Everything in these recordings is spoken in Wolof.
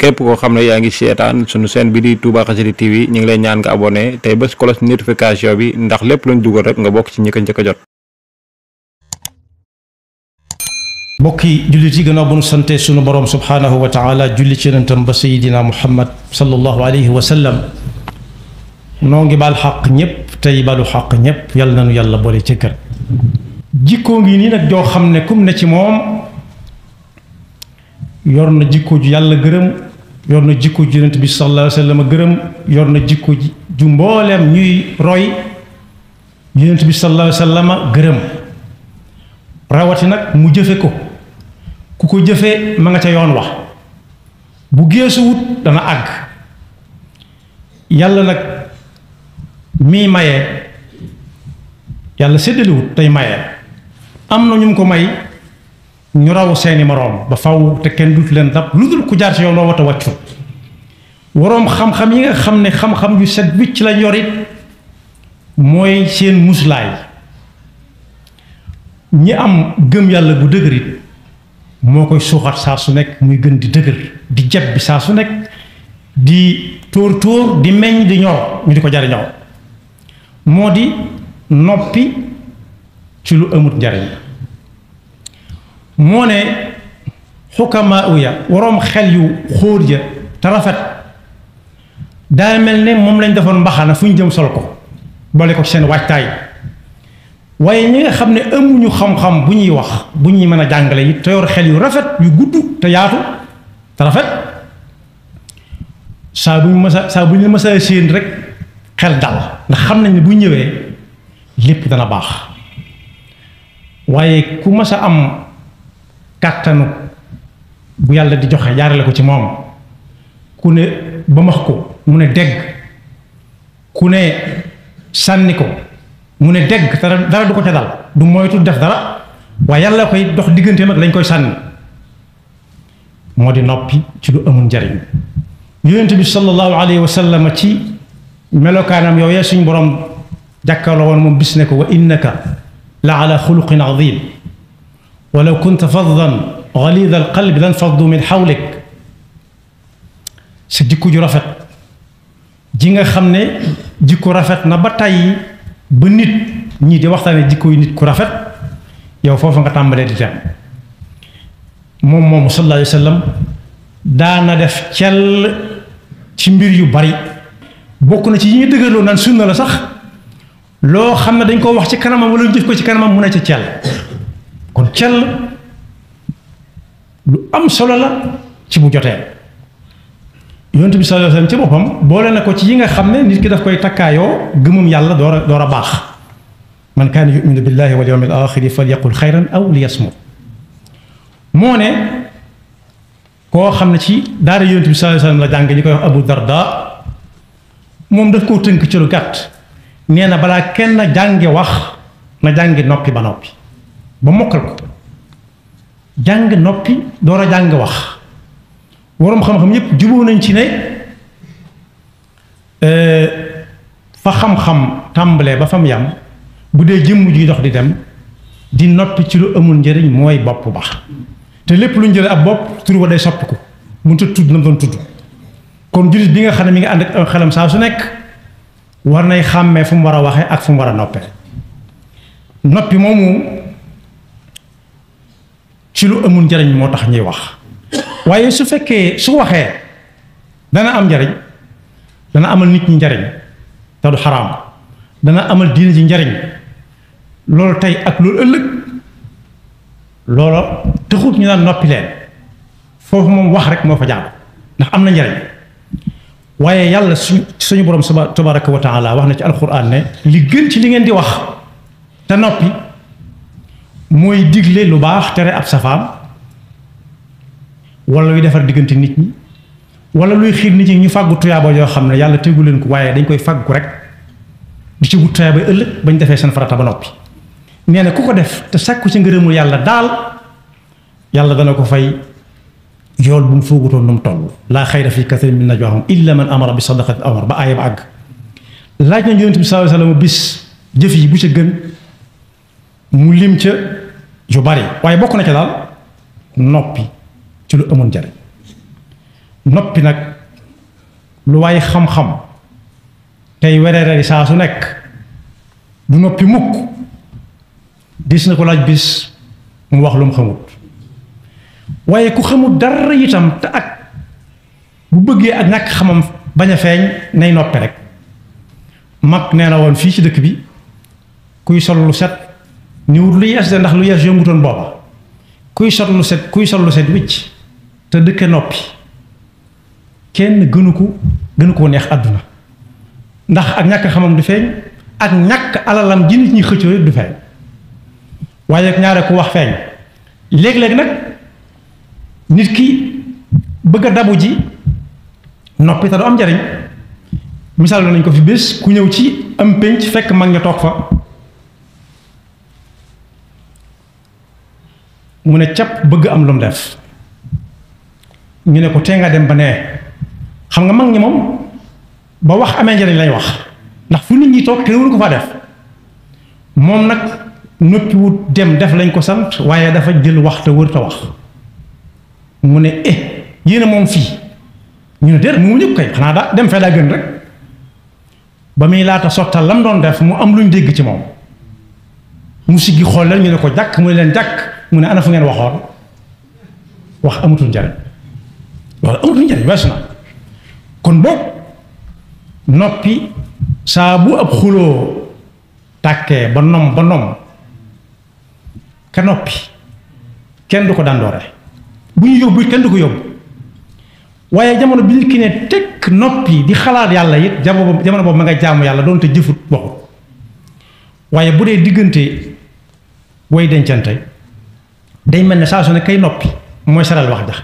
képp koo xam ne yaa ngi seetaan sunu chaîne bi di Touba Xassida TV ñu ngi lay ñaan nga abonné tey bés cloche notification bi ndax lépp luñ dugal rek nga bokk ci ñi ko njëkk a jot. mbokki jullit yi gannaaw bu nu sante sunu borom subhaanahu wa taala julli ci yonentam ba sayidina muhammad sallallahu alayhi wa sallam noo ngi baal xaq ñëpp tey balu xaq ñëpp yàlla nanu yàlla boole ci kër jikkoo ngi nii nag joo xam ne kum ne ci moom yor na jikko ju yàlla gërëm yor na jikko ju yonent bi sallallahu alayhi wa sallam gërëm yor na jikko ju mbooleem ñuy roy yonent bi sallallahu alayhi wa sallam gërëm rawati nag mu jëfe ko ku ko jëfee ma nga ca yoon wax bu geesuwut dana àgg yàlla nag mii mayee yàlla séddaliwut tey mayee am na ñu ko may ñu raw seeni moroom ba faw te kenn dut leen dab lu dul ku jaar ci yoon loo wata wàccu waroom xam-xam yi nga xam ne xam-xam yu set wicc lañ yorit mooy seen muslaay ñi am gëm yàlla bu dëgërit moo koy suuxat saa su nekk muy gën di dëgër di jeb bi saa su nekk di tóor tóor di meññ di ñor ñu di ko jariñoo moo di noppi ci lu amut njariñ moo ne xukamaa uya waroom xel yu xóor ja te rafet daa mel ne moom lañ defoon mbaxana fu ñu jëm sol ko boole ko seen waajtaay waaye ñi nga xam ne amuñu xam-xam bu ñuy wax bu ñuy mën a jàngale yi te yor xel yu rafet yu gudd te yaatu te rafet saa bu ñu mësa séen rek xel dal ndax xam nañ ne bu ñëwee lépp dana baax waaye ku mës a am kàttanu bu yàlla di joxe jaarale ko ci moom ku ne ba max ko mu ne dégg ku ne sànni ko mu ne dégg dara du ko ca dal du moytu def dara waaye yàlla koy dox digganteem ak lañ koy sànni moo di noppi ci lu amul njariñ yonent bi sallallahu alayhi wa sallam ci melokaanam yooyee suñ borom jàkkaarloo woon moom bis ne ko wa innaka la ala xuluqin azim walaw kunta faddan galida alqalbi lan faddu min xawlik sa jikko ju rafet ji nga xam ne jikko rafet na ba tàyyi ba nit ñii di waxtaane jikko yu nit ku rafet yow foofu nga tàmbalee di dem moom moomu sallallahu alayhi wa sallam daana def cell ci mbir yu bari bokk na ci yi ñu dëgërloo naan sunna la sax loo xam ne dañ koo wax ci kanamam wala ñu jëf ko ci kanamam mu ne ci cell kon cell lu am solo la ci bu jotee yonent bi sallallahu alayhi wa sallam ci boppam boole na ko ci yi nga xam ne nit ki daf koy takkaayoo gëmum yàlla door a baax man kaana yuminu billahi wal yawmil axiri falyaqul xayran aw liyasmut moo ne koo xam ne ci daara yonent bi sallallahu alayhi wa sallam la jàng ñu koy wax Abu Darda moom daf koo tënk ci lu gàtt nee na balaa kenn jànge wax na jàngi noppi ba noppi ba mokkal ko jàng noppi door a jàng wax waroom xam-xam yépp juboo nañ ci ne fa xam-xam tàmbalee ba fa mu yam bu dee jëmm juy dox di dem di noppi ci lu amul njëriñ mooy bopp ba te lépp lu njëriñ ab bopp tur wa day soppiku mënut a tudd na mu doon tudd kon jullit bi nga xam ne mi ngi ànd ak xelam saa su nekk war nay xàmmee fu mu war a waxee ak fu mu war a noppee noppi moomu ci lu amul njëriñ moo tax ñuy wax waaye su fekkee su waxee dana am njariñ dana amal nit ñi njariñ te du xaraam dana amal diine ji njariñ loolu tey ak loolu ëllëg loolu taxut ñu naan noppi leen foofu moom wax rek moo fa jaar ndax am na njariñ waaye yàlla suñu borom tabaraka wa taala wax na ci alquran ne li gën ci li ngeen di wax te noppi mooy digle lu baax tere ab safaan wala luy defar diggante nit ñi wala luy xiir nit ñi ñu fàggu tuyaaba yoo xam ne yàlla tegu leen ko waaye dañ koy fàggu rek di ci wut tuyaaba ëllëg bañ defee seen farata ba noppi nee na ku ko def te sàkku ci ngërëmul yàlla daal yàlla dana ko fay yool bu mu foogutoon nu mu toll laa xayra fi kathirin min najwaahum illa man amara bi sadaqatin aw amara ba aaya ba àgg laaj na yonent bi sallallahu alayhi wa sallam bis jëf yi bu ca gën mu lim ca yu bari waaye bokk na ca daal noppi ci lu amul njariñ noppi nag lu waay xam-xam tey wereerari saa su nekk du noppi mukk dis na ko laaj bis mu wax lu mu xamut waaye ku xamut dara itam te ak bu bëggee ak ñàkk xamam bañ a feeñ nay noppi rek mag nee na woon fii ci dëkk bi kuy sol lu set niwut lu yees de ndax lu yees yombutoon booba kuy sol lu set wicc te dëkke noppi kenn gënu ko neex àdduna ndax ak ñàkk xamam du feeñ ak ñàkk alalam ji nit ñi xëccoo du feeñ waaye ñaare ku wax feeñ léeg-léeg nag nit ki bëgg a dabu ji noppi te du am njariñ misaal nañ ko fi bés ku ñëw ci am pénc fekk mag ña toog fa mu ne cap bëgg am lu mu def ñu ne ko tee nga dem ba nee xam nga mag ñi moom ba wax amee njariñ lay wax ndax fu nit ñi toog te wul ko fa def moom nag noppiwut dem def lañ ko sant waaye dafa jël wax te wër te wax mu ne yéen a moom fii ñu ne déet mu ñëpp kay xanaa daa dem fee daa gën rek ba muy laata sottal lam doon def mu am luñ dégg ci moom mu siggi xool leen ñu ne ko jàkk mu ne leen jàkk mu ne ana fu ngeen waxoon wax amatul njariñ loolu amatul njariñ weesu na kon boobu noppi saa bu ab xuloo tàkkee ba nom ka noppi kenn du ko dandoore bu ñu yóbbu kenn du ko yóbbu waaye jamono bi nit ki ne tekk noppi di xalaat yàlla it jamono boobu ma nga jaamu yàlla doonte jëfut waxut waaye bu dee diggante way dencante day mel ne saa su ne kay noppi mooy saral wax jax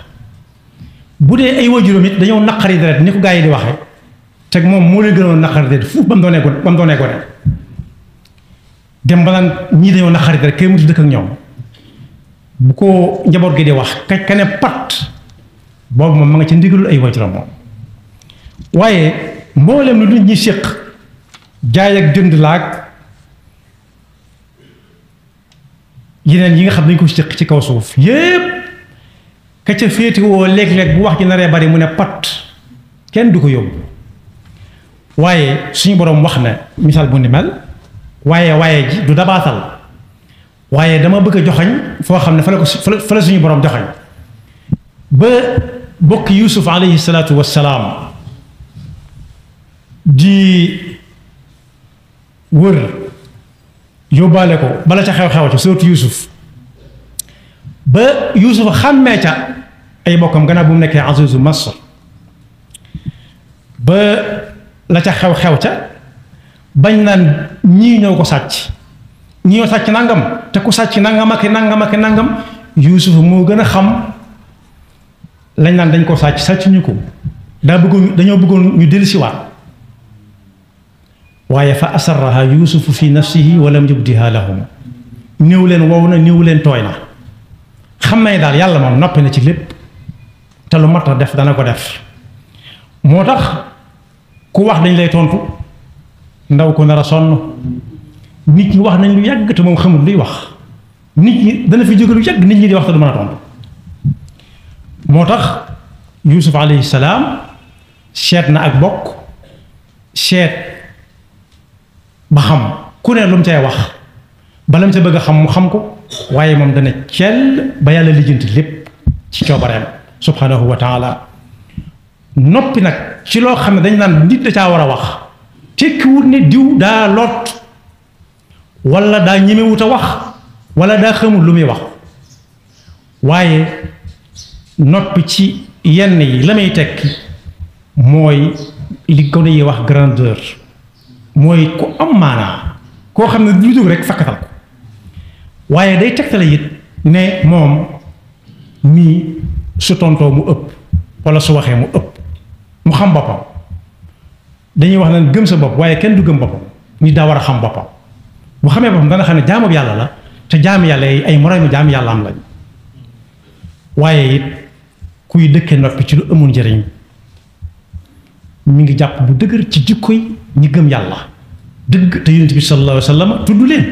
bu dee ay waajuram it dañoo naqari deret ni ko gaa yi di waxe teg moom moo leen gënoon naqari deret fuuf ba mu doonee gone dem ba naan ñii dañoo naqari deret kay mutu dëkk ak ñoom bu ko njaboot gi di wax ka ne pat boobu moom ma nga ci ndigalul ay waajuram moom waaye mboolem lu nit ñi séq jaay ak jënd laag yeneen yi nga xam dañ ko séq ci kaw suuf yépp ka ca féetewoo léeg-léeg bu wax ji naree bari mu ne pat kenn du ko yóbbu waaye suñu boroom wax na misaal bu ni mel waaye ji du dabaatal waaye dama bëgg a joxañ foo xam ne fa la suñu boroom joxañ ba bokk Yuusuf alayhi salaatu wassalaam di wër yóbbaale ko bala ca xew-xew ca sootu Yuusuf ba Yuusuf xàmmee ca ay bokkam gannaaw bu mu nekkee azizu Masr ba la ca xew-xew ca bañ naan ñii ñoo ko sàcc ñii ñoo sàcc nangam te ku sàcc nangam ak nangam Yuusuf moo gën a xam lañ naan dañ ko sàcc ñu ko dañoo bëggoon ñu dellusiwaat waaye fa asarraha Yuusufu fi nafsihi wa lam yubdiha lahum néew leen wow na néew leen tooy na xam nañ daal yàlla moom noppi na ci lépp te lu mat a def dana ko def moo tax ku wax dañ lay tontu ndaw ko nar a sonn nit ñi wax nañ lu yàgg te moom xamul luy wax nit ñi dana fi jóge lu yàgg nit ñi di wax te du mën a tontu moo tax Yuusuf alayhi salaam seet na ak bokk seet ba xam ku ne lu mu cay wax bala mu ca bëgg a xam mu xam ko waaye moom dana cell ba yàlla lijjanti lépp ci coobareem subhanahu wa taala noppi nag ci loo xam ne dañ naan nit da caa war a wax tekkiwut ne diw daa lot wala daa ñemewut a wax wala daa xamul lu muy wax waaye noppi ci yenn yi la may tekki mooy li ko yi wax grandeur mooy ku am maanaa koo xam ne du jóg rek fakkatal ko waaye day tegtale it ne moom mii su tontoo mu ëpp wala su waxee mu ëpp mu xam boppam dañuy wax ne gëm sa bopp waaye kenn du gëm boppam nit daa war a xam boppam bu xamee boppam dana xam ne jaamu yàlla la te jaami yàlla yi ay moroomi jaami yàlla am lañ waaye it kuy dëkke noppi ci lu amul njëriñ mi ngi jàpp bu dëgër ci jikko yi ñi gëm yàlla dëgg te yonent bi sallallahu alayhi wa sallam tudd leen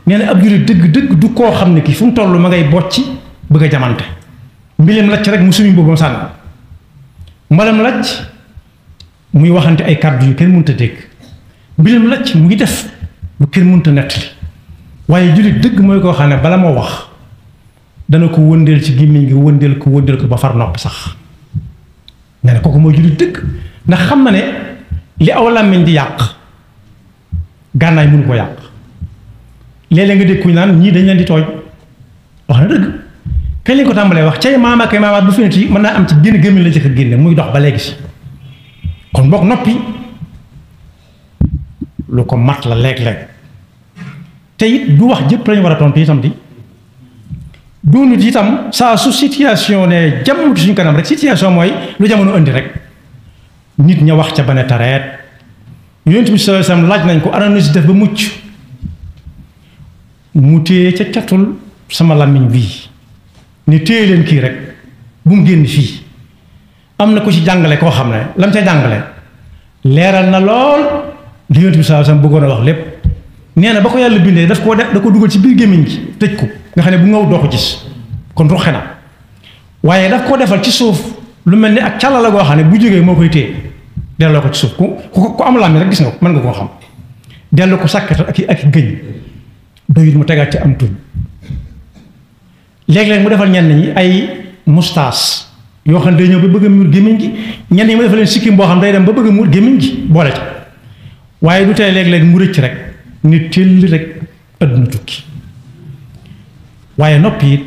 nee na ab jullit dëgg du koo xam ne kii fu mu toll ma ngay bocci bëgg a jamante mbileem lacc rek mu sumi boppam sànni mbalam lacc muy waxante ay kàddu yu kenn mënta dégg mbilam lacc mu ngi def lu kenn mënta nettali waaye jullit dëgg mooy koo xam ne bala moo wax dana ko wëndeel ci gémmiñ gi wëndeel ko ba far noppi sax nee na kooku mooy jullit dëgg ndax xam na ne li aw làmmiñ di yàq gànnaay mënu ko yàq léeg-léeg nga dégg ku naan ñii dañ leen di tooñ wax na dëgg kañ lañ ko tàmbalee wax cay maama kay maamaat bu fi nekk mën naa am ci génn gémmiñ la jëkk a génne muy dox ba léegi si kon boog noppi lu ko mat la léeg-léeg te it du wax jëpp lañu war a tontu itam di doonut itam saa su situation ne jamono suñ kanam rek situation mooy lu jamono indi rek nit ña wax ca ba ne tareet yonent bi sallallahu alayhi wasallam laaj nañ ko ana nu si def ba mucc mu téye ca catul sama làmmiñ bii ni téye leen kii rek bu mu génn fii am na ko ci jàngale koo xam ne lam ca jàngale leeral na lool li yonent bi sallallahu alayhi wasallam bëggoon a wax lépp nee na ba ko yàlla bindee da ko dugal ci biir gémmiñ gi tëj ko nga xam ne bu ngaw doo ko gis kon ruxe na waaye daf koo defal ci suuf lu mel ni ak càlla la goo xam ne bu jógee moo koy téye delloo ko ci suuf ku am làmmiñ rek gis nga ko mën nga koo xam delloo ko sàkkatal ak gëñ doyut mu tegaat ci am tuñ léeg-léeg mu defal ñenn ñi ay moustache yoo xam ne day ñëw ba bëgg a muur gémmiñ gi ñenn ñi mu defal leen sikkim boo xam day dem ba bëgg a muur gémmiñ gi boole ci waaye du tey léeg-léeg mu rëcc rek nit teel rek àdduna tukki waaye noppi it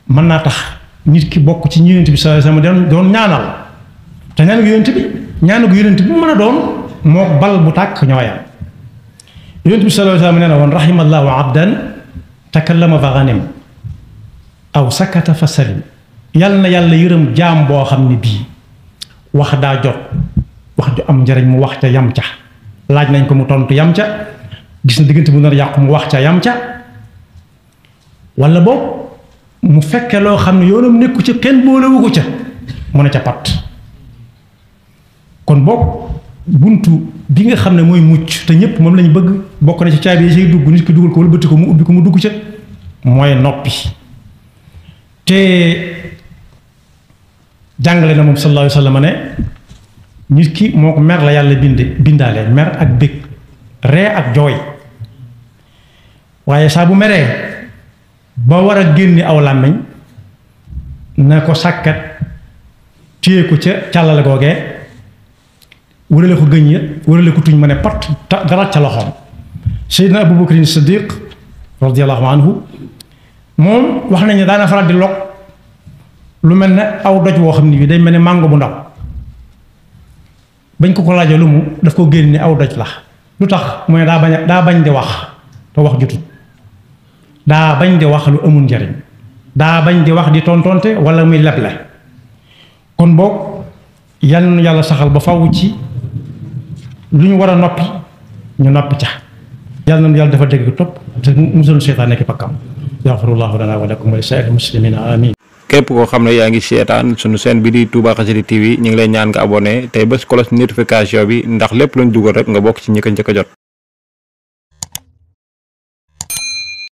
mën naa tax nit ki bokk ci yonent bi sallallahu alayhi wasallam doon ñaanal te ñaanu yonent bi mu mën a doon moo bal bu tàkk ñooyam yonent bi sallallahu alayhi wasallam nee na woon rahimallahu abdan takallama fa ghanim aw sakata fa salim yàlla na yàlla yërëm jaam boo xam ne bii wax daa jot wax ju am njariñ mu wax ca yam ca laaj nañ ko mu tontu yam ca gis na diggante bu nar yàqu mu wax ca yam ca wala boog mu fekke loo xam ne yoonam nekku ca kenn boolewu ko ca mu ne ca pat kon boog buntu bi nga xam ne mooy mucc te ñëpp moom lañ bëgg bokk na ci caabi yi say dugg nit ki dugal ko wala bëtti ko mu ubbi ko mu dugg ca mooy noppi te jàngale na moom sallallahu alayhi wa sallam ne nit ki moo ko mer la yàlla bindaale mer ak bég ree ak jooy waaye saa bu meree ba war a génne aw làmmiñ na ko sàkkat téye ko ca càllale googee wërale ko gëñ ya wërale ko tuñ ma ne pat dara ca loxoom Seydina Abu Bakrin Siddiq radiyallahu anhu moom wax nañu daana faral di log lu mel ne aw doj woo xam ne bi day mel ne màngo bu ndaw bañ ko laajee lu mu daf ko génne aw doj la lu tax mooy daa bañ di wax te wax jutut daa bañ di wax lu amul njariñ daa bañ di wax di tontonte wala muy leble kon boog yal na yàlla saxal ba faw ci lu ñu war a noppi ñu noppi ca yal na yàlla dafa dégg topp te musul seytaan nekk pakkam yaxfirullahu lana wa lakum wa li saa'iril muslimina amin képp koo xam ne yaa ngi seetaan sunu chaîne bi di Touba Xassida TV ñu ngi lay ñaan nga abonné tey bés cloche notification bi ndax lépp luñ dugal rek nga bokk ci ñi ko njëkk a jot